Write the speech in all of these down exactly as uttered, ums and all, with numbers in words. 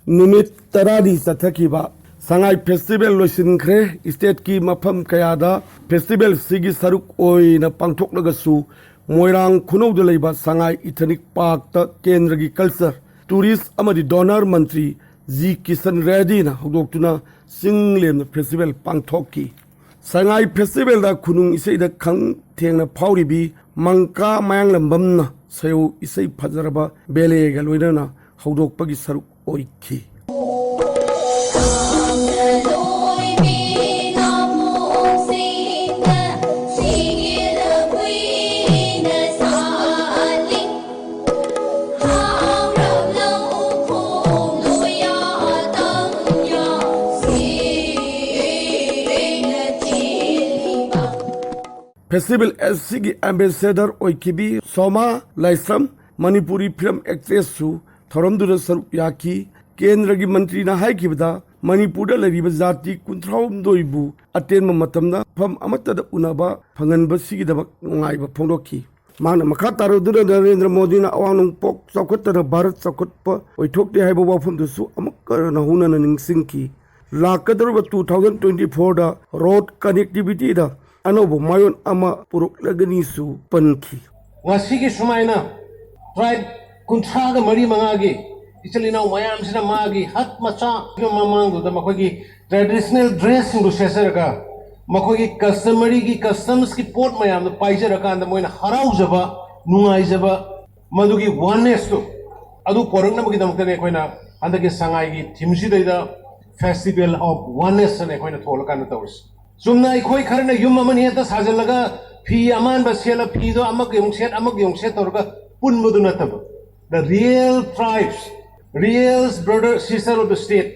ꯅꯨꯃꯤꯠ ꯇꯔꯥꯅꯤ ꯆꯠꯊꯈꯤꯕ ꯁꯉꯥꯏ ꯐꯦꯁꯇꯤꯚꯦꯜ ꯂꯣꯏꯁꯤꯟꯈ꯭ꯔꯦ꯫ ꯏꯁꯇꯦꯠꯀꯤ ꯃꯐꯝ ꯀꯌꯥꯗ ꯐꯦꯁꯇꯤꯚꯦꯜꯁꯤꯒꯤ ꯁꯔꯨꯛ ꯑꯣꯏꯅ ꯄꯥꯡꯊꯣꯛꯂꯒꯁꯨ, ꯃꯣꯏꯔꯥꯡ ꯈꯨꯅꯧꯗ ꯂꯩꯕ ꯁꯉꯥꯏ ꯏꯊꯅꯤꯛ ꯄꯥꯔꯛꯇ ꯀꯦꯟꯗ꯭ꯔꯒꯤ ꯀꯜꯆꯔ, ꯇꯨꯔꯤꯁ ꯑꯃꯗꯤ ꯗꯣꯅꯔ ꯃꯟꯇ꯭ꯔꯤ ꯖꯤ ꯀꯤꯁꯟ ꯔꯦꯗꯤꯅ ꯍꯧꯗꯣꯛꯇꯨꯅ ꯆꯤꯡ ꯂꯦꯝꯅ ꯐꯦꯁꯇꯤꯚꯦꯜ ꯄꯥꯡꯊꯣꯛꯈꯤ꯫ ꯁꯉꯥꯏ ꯐꯦꯁꯇꯤꯚꯦꯜꯗ ꯈꯨꯅꯨꯡ ꯏꯁꯩꯗ ꯈꯪ ꯊꯦꯡꯅ ꯐꯥꯎꯔꯤꯕꯤ ꯃꯪꯀꯥ ꯃꯌꯥꯡꯂꯝꯕꯝꯅ ꯁꯩꯌꯧ ꯏꯁꯩ ꯐꯖꯔꯕ ꯕꯦꯂꯦꯒ ꯂꯣꯏꯅꯅ ꯍꯧꯗꯣꯛꯄꯒꯤ ꯁꯔꯨꯛ ꯑꯣꯏꯈꯤ꯫ ꯐꯦꯁꯇꯤꯚꯦꯜ ꯑꯁꯤꯒꯤ ꯑꯦꯝꯕꯦꯁꯦꯗꯔ ꯑꯣꯏꯈꯤꯕꯤ ꯁꯣꯃꯥ ꯂꯥꯏꯁ꯭ꯔꯝ, ꯃꯅꯤꯄꯨꯔꯤ ꯐꯤꯂꯝ ꯑꯦꯛꯇ꯭ꯔꯦꯁꯁꯨ ꯊꯧꯔꯝꯗꯨꯗ ꯁꯔꯨꯛ ꯌꯥꯈꯤ꯫ ꯀꯦꯟꯗ꯭ꯔꯒꯤ ꯃꯟꯇ꯭ꯔꯤꯅ ꯍꯥꯏꯈꯤꯕꯗ, ꯃꯅꯤꯄꯨꯔꯗ ꯂꯩꯔꯤꯕ ꯖꯥꯇꯤ ꯀꯨꯟꯊ꯭ꯔꯥꯍꯨꯝꯗꯣꯏꯕꯨ ꯑꯇꯦꯟꯕ ꯃꯇꯝꯗ ꯃꯐꯝ ꯑꯃꯠꯇꯗ ꯎꯅꯕ ꯐꯪꯍꯟꯕꯁꯤꯒꯤꯗꯃꯛ ꯅꯨꯡꯉꯥꯏꯕ ꯐꯣꯡꯗꯣꯛꯈꯤ꯫ ꯃꯍꯥꯛꯅ ꯃꯈꯥ ꯇꯥꯔꯗꯨꯅ ꯅꯔꯦꯟꯗ꯭ꯔ ꯃꯣꯗꯤꯅ ꯑꯋꯥꯡ ꯅꯣꯡꯄꯣꯛ ꯆꯥꯎꯈꯠꯇꯅ ꯚꯥꯔꯠ ꯆꯥꯎꯈꯠꯄ ꯑꯣꯏꯊꯣꯛꯇꯦ ꯍꯥꯏꯕ ꯋꯥꯐꯝꯗꯨꯁꯨ ꯑꯃꯨꯛꯀ ꯍꯟꯅ ꯍꯧꯅꯅ ꯅꯤꯡꯁꯤꯡꯈꯤ꯫ ꯂꯥꯛꯀꯗꯧꯔꯤꯕ two thousand twenty fourꯗ ꯔꯣꯗ ꯀꯅꯦꯛꯇꯤꯚꯤꯇꯤꯗ ꯑꯅꯧꯕ ꯃꯥꯏꯑꯣꯟ ꯑꯃ ꯄꯨꯔꯛꯂꯒꯅꯤꯁꯨ ꯄꯟꯈꯤ꯫ ꯉꯁꯤꯒꯤ ꯁꯨꯃꯥꯏꯅ ꯇ꯭ꯔꯥꯏꯕ ꯀꯨꯟꯊ꯭ꯔꯥꯒ ꯃꯔꯤ ꯃꯉꯥꯒꯤ ꯏꯆꯤꯜ ꯏꯅꯥꯎ ꯃꯌꯥꯝꯁꯤꯅ ꯃꯥꯒꯤ ꯍꯠ ꯃꯆꯥ ꯃꯃꯥꯡꯗꯨꯗ ꯃꯈꯣꯏꯒꯤ ꯇ꯭ꯔꯦꯗꯤꯁꯅꯦꯜ ꯗ꯭ꯔꯦꯁꯁꯤꯡꯗꯨ ꯁꯦꯠꯆꯔꯒ, ꯃꯈꯣꯏꯒꯤ ꯀꯁꯇꯃꯔꯤꯒꯤ ꯀꯁꯇꯝꯁꯀꯤ ꯄꯣꯠ ꯃꯌꯥꯝꯗꯨ ꯄꯥꯏꯖꯔꯀꯥꯟꯗ ꯃꯣꯏꯅ ꯍꯔꯥꯎꯖꯕ, ꯅꯨꯡꯉꯥꯏꯖꯕ, ꯃꯗꯨꯒꯤ ꯋꯥꯟꯅꯦꯁꯇꯨ ꯑꯗꯨ ꯄꯣꯔꯛꯅꯕꯒꯤꯗꯃꯛꯇꯅꯤ ꯑꯩꯈꯣꯏꯅ ꯍꯟꯗꯛꯀꯤ ꯁꯉꯥꯏꯒꯤ ꯊꯤꯝꯁꯤꯗꯩꯗ Festival of Oneness ꯑꯅ ꯑꯩꯈꯣꯏꯅ ꯊꯣꯛꯂꯀꯥꯟꯗ ꯇꯧꯔꯤꯁꯤ꯫ ꯆꯨꯝꯅ ꯑꯩꯈꯣꯏ ꯈꯔꯅ ꯌꯨꯝ ꯑꯃꯅꯤ ꯍꯦꯛꯇ ꯁꯥꯖꯤꯜꯂꯒ ꯐꯤ ꯑꯃꯥꯟꯕ ꯁꯦꯠꯂ, ꯐꯤꯗꯣ ꯑꯃꯒꯤ ꯑꯃꯨꯛ ꯁꯦꯠ, ꯑꯃꯒꯤ ꯑꯃꯨꯛ ꯁꯦꯠ ꯇꯧꯔꯒ ꯄꯨꯟꯕꯗꯨ ꯅꯠꯇꯕ, the real tribes, real brother sister of the state,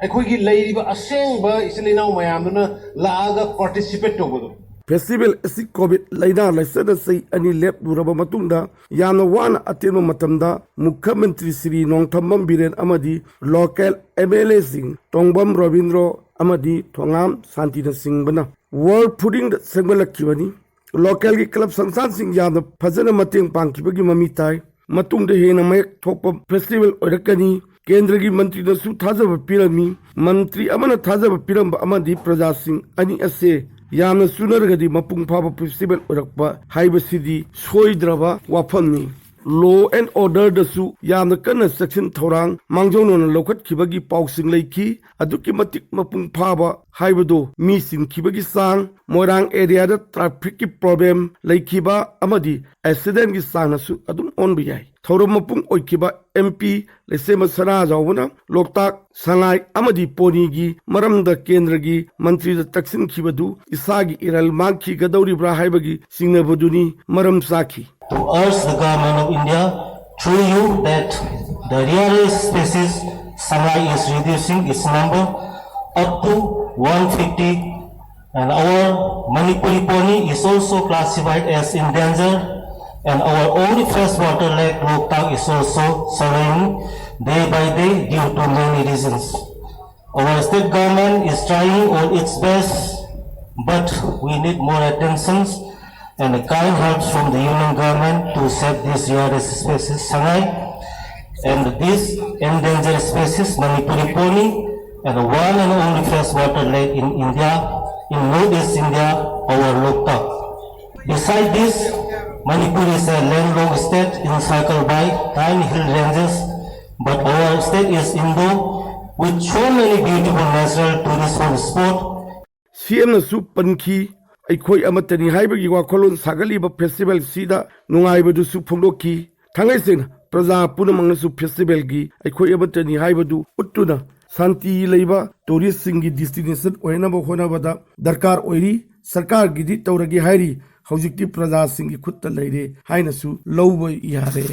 ꯑꯩꯈꯣꯏꯒꯤ ꯂꯩꯔꯤꯕ ꯑꯁꯦꯡꯕ ꯏꯆꯤꯜ ꯏꯅꯥꯎ ꯃꯌꯥꯝꯗꯨꯅ ꯂꯥꯛꯑꯒ ꯄꯥꯔꯇꯤꯁꯤꯄꯦꯠ ꯇꯧꯕꯗꯣ꯫ ꯐꯦꯁꯇꯤꯚꯦꯜ ꯑꯁꯤ ꯀꯣꯚꯤꯗ ꯂꯥꯏꯅꯥ ꯂꯥꯏꯆꯠꯅ ꯆꯍꯤ ꯑꯅꯤ ꯂꯦꯞꯂꯨꯔꯕ ꯃꯇꯨꯡꯗ, ꯌꯥꯝꯅ ꯋꯥꯅ ꯑꯇꯦꯟꯕ ꯃꯇꯝꯗ ꯃꯨꯈ꯭ꯌ ꯃꯟꯇ꯭ꯔꯤ ꯁ꯭ꯔꯤ ꯅꯣꯡꯊꯝꯕꯝ ꯕꯤꯔꯦꯟ ꯑꯃꯗꯤ ꯂꯣꯀꯦꯜ ꯑꯦꯝ ꯑꯦꯜ ꯑꯦꯁꯤꯡ ꯇꯣꯡꯕꯝ ꯔꯣꯕꯤꯟꯗ꯭ꯔꯣ ꯑꯃꯗꯤ ꯊꯣꯉꯥꯝ ꯁꯥꯟꯇꯤꯅꯆꯤꯡꯕꯅ ꯋꯥꯔꯜ ꯐꯨꯗꯤꯡꯗ ꯁꯦꯝꯒꯠꯂꯛꯈꯤꯕꯅꯤ꯫ ꯂꯣꯀꯦꯜꯒꯤ ꯀ꯭ꯂꯕ ꯁꯪꯁꯊꯥꯟꯁꯤꯡ ꯌꯥꯝꯅ ꯐꯖꯅ ꯃꯇꯦꯡ ꯄꯥꯡꯈꯤꯕꯒꯤ ꯃꯃꯤ ꯇꯥꯏ꯫ ꯃꯇꯨꯡꯗ ꯍꯦꯟꯅ ꯃꯌꯦꯛ ꯊꯣꯛꯄ ꯐꯦꯁꯇꯤꯚꯦꯜ ꯑꯣꯏꯔꯛꯀꯅꯤ꯫ ꯀꯦꯟꯗ꯭ꯔꯒꯤ ꯃꯟꯇ꯭ꯔꯤꯅꯁꯨ ꯊꯥꯖꯕ ꯄꯤꯔꯝꯃꯤ꯫ ꯃꯟꯇ꯭ꯔꯤ ꯑꯃꯅ ꯊꯥꯖꯕ ꯄꯤꯔꯝꯕ ꯑꯃꯗꯤ ꯄ꯭ꯔꯖꯥꯁꯤꯡ ꯑꯅꯤ ꯑꯁꯦ ꯌꯥꯝꯅ ꯆꯨꯅꯔꯒꯗꯤ ꯃꯄꯨꯡ ꯐꯥꯕ ꯐꯦꯁꯇꯤꯚꯦꯜ ꯑꯣꯏꯔꯛꯄ ꯍꯥꯏꯕꯁꯤꯗꯤ ꯁꯣꯏꯗ꯭ꯔꯕ ꯋꯥꯐꯝꯅꯤ꯫ Law and orderꯗꯁꯨ ꯌꯥꯝꯅ ꯀꯟꯅ ꯆꯦꯛꯁꯤꯟ ꯊꯧꯔꯥꯡ ꯃꯥꯡꯖꯧꯅꯅ ꯂꯧꯈꯠꯈꯤꯕꯒꯤ ꯄꯥꯎꯁꯤꯡ ꯂꯩꯈꯤ꯫ ꯑꯗꯨꯛꯀꯤ ꯃꯇꯤꯛ ꯃꯄꯨꯡ ꯐꯥꯕ ꯍꯥꯏꯕꯗꯨ ꯃꯤ ꯆꯤꯟꯈꯤꯕꯒꯤ ꯆꯥꯡ, ꯃꯣꯏꯔꯥꯡ ꯑꯦꯔꯤꯌꯥꯗ ꯇ꯭ꯔꯥꯐꯤꯛꯀꯤ ꯄ꯭ꯔꯣꯕ꯭ꯂꯦꯝ ꯂꯩꯈꯤꯕ ꯑꯃꯗꯤ ꯑꯦꯛꯁꯤꯗꯦꯟꯒꯤ ꯆꯥꯡꯅꯁꯨ ꯑꯗꯨꯝ ꯑꯣꯟꯕ ꯌꯥꯏ꯫ ꯊꯧꯔꯝ ꯃꯄꯨꯡ ꯑꯣꯏꯈꯤꯕ ꯑꯦꯝ ꯄꯤ ꯂꯩꯁꯦꯝꯕ ꯁꯅꯥꯖꯥꯎꯕꯅ ꯂꯣꯛꯇꯥꯛ, ꯁꯉꯥꯏ ꯑꯃꯗꯤ ꯄꯣꯅꯤꯒꯤ ꯃꯔꯝꯗ ꯀꯦꯟꯗ꯭ꯔꯒꯤ ꯃꯟꯇ꯭ꯔꯤꯗ ꯇꯛꯁꯤꯟꯈꯤꯕꯗꯨ ꯏꯁꯥꯒꯤ ꯏꯔꯜ ꯃꯥꯡꯈꯤꯒꯗꯧꯔꯤꯕ꯭ꯔꯥ ꯍꯥꯏꯕꯒꯤ ꯆꯤꯡꯅꯕꯗꯨꯅꯤ ꯃꯔꯝ ꯆꯥꯈꯤ꯫ To urge the Government of India through you that the rare species Sangai is reducing its number up to one fifty, and our Manipuri pony is also classified as endangered, and our only freshwater lake Loktak is also suffering day by day due to many reasons. Our state government is trying all its best, but we need more attentions and kind help from the union government to save this rare species Sangai and this endangered species Manipuri pony and one and only freshwater lake in India, in Northeast India, our Loktak. Beside this, Manipur is a landlocked state encircled by tiny hill ranges, but our state is endowed with so many beautiful natural tourist hotspot. ꯁꯤ ꯑꯦꯝꯅꯁꯨ ꯄꯟꯈꯤ, ꯑꯩꯈꯣꯏ ꯑꯃꯠꯇꯅꯤ ꯍꯥꯏꯕꯒꯤ ꯋꯥꯈꯜꯂꯣꯟ ꯁꯥꯒꯠꯂꯤꯕ ꯐꯦꯁꯇꯤꯚꯦꯜꯁꯤꯗ ꯅꯨꯡꯉꯥꯏꯕꯗꯨꯁꯨ ꯐꯣꯡꯗꯣꯛꯈꯤ꯫ ꯊꯥꯡꯒꯩ ꯁꯦꯡꯅ ꯄ꯭ꯔꯖꯥ ꯄꯨꯝꯅꯃꯛꯅꯁꯨ ꯐꯦꯁꯇꯤꯚꯦꯜꯒꯤ ꯑꯩꯈꯣꯏ ꯑꯃꯠꯇꯅꯤ ꯍꯥꯏꯕꯗꯨ ꯎꯠꯇꯨꯅ ꯁꯥꯟꯇꯤ ꯂꯩꯕ ꯇꯨꯔꯤꯁꯁꯤꯡꯒꯤ ꯗꯦꯁꯇꯤꯅꯦꯁꯟ ꯑꯣꯏꯅꯕ ꯍꯣꯠꯅꯕꯗ ꯗꯔꯀꯥꯔ ꯑꯣꯏꯔꯤ꯫ ꯁꯔꯀꯥꯔꯒꯤꯗꯤ ꯇꯧꯔꯒꯦ ꯍꯥꯏꯔꯤ, ꯍꯧꯖꯤꯛꯇꯤ ꯄ꯭ꯔꯖꯥꯁꯤꯡꯒꯤ ꯈꯨꯠꯇ ꯂꯩꯔꯦ ꯍꯥꯏꯅꯁꯨ ꯂꯧꯕ ꯌꯥꯔꯦ꯫